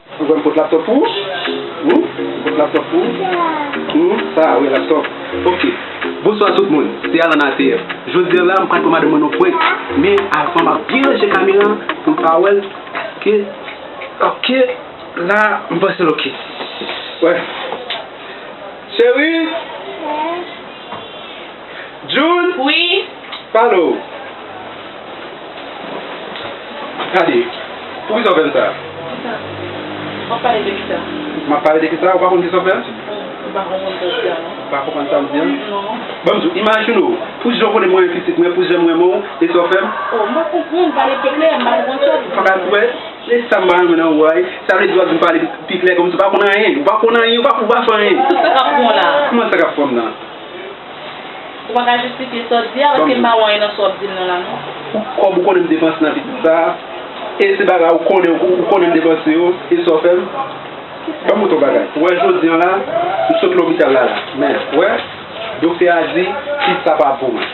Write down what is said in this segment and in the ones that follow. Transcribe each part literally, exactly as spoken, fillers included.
Ou wè m pot laptop pou ou? Hmm? M pot laptop pou ou? Hmm? Sa, wi, laptop. Ok. Bonswa tout moun. Se Alan A T F. Jodi a la, m pral pran madanm mwen nan prank. Men avan, m ap byen ranje kamera pou l pa wè l. Paske, ok, la, m panse l ok. Wè. Cheri! June? Wi. Pale w. Gade, poukisa w fè m sa? Kisa? W ap pale de kisa? M ap pale de kisa? Ou pa konn kisa w fè m? M pa konprann sa w di a, non. Ou pa konprann sa m di a? Non. Ban m di w, imajine w, pou jan w konnen m renmen pitit mwen, pou jan m renmen w, e sa w fè m? Oh, m pa konprann, pale pi klè, m pa konprann sa w di. Ou pa ka wè? E sa m pa renmen nan ou a, e sa vle di w ap vin pale pi klè kòmsi w pa konn anyen, ou pa konn anyen, ou pa, ou pa fè anyen. Sa k ap pran w la? Kòman sa k ap pran m nan? Ou pa ka jistifye sa w di a, paske m pa wè anyen nan sa w ap di m nan la, non. Ou, kòb ou konnen m depanse nan pitit sa a, e se bagay ou konnen, ou, ou konnen m depanse yo, e sa w fè m? Ban m montre w bagay. Ou wè jodi a la, m sot lopital la la. Men, ou wè, doktè a di, pitit sa pa pou mwen.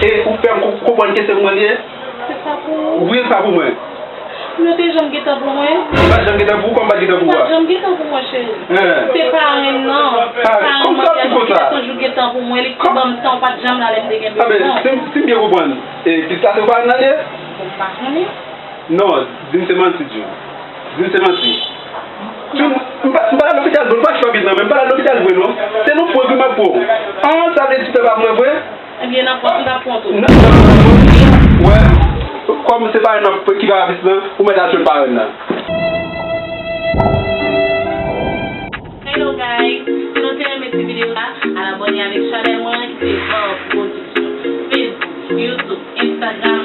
E ou fè m kon-, konprann ke se pou mwen li ye? Se pa pou ou. Wi, l pa pou mwen. Li te janm gentan pou mwen. Li pa t janm gentan pou ou, kòman l pa t gentan pou ou a? Li pa t janm gentan pou mwen, cheri. Hein. Se parenn nan. Parenn, kòman sa ap di konsa? Li te toujou gentan pou mwen, li te ban m tan, ou pa t janm la lè m te gen bezwen. A ben, si, si m byen konprann, e, pitit la se parenn nan li ye? Bon, m pa konnen. Non, di m se manti, June. Di m se manti. June, m pa, m pa al lopital vre, m pa chwa pitit nan, men m pa al lopital vre, non. Se nan prank wi m ap pran w. An, sa vle di pèp ap mwen vre? Ebyen, n ap pran, n ap pran tou. N ap pran tou. Wè, kòm se parenn nan ki pa pitit nan, ou mèt al jwenn parenn nan. Hello guys, si nou te renmen ti videyo sa, al abòne avèk chanèl mwen ki se Van Production. Facebook, YouTube, Instagram,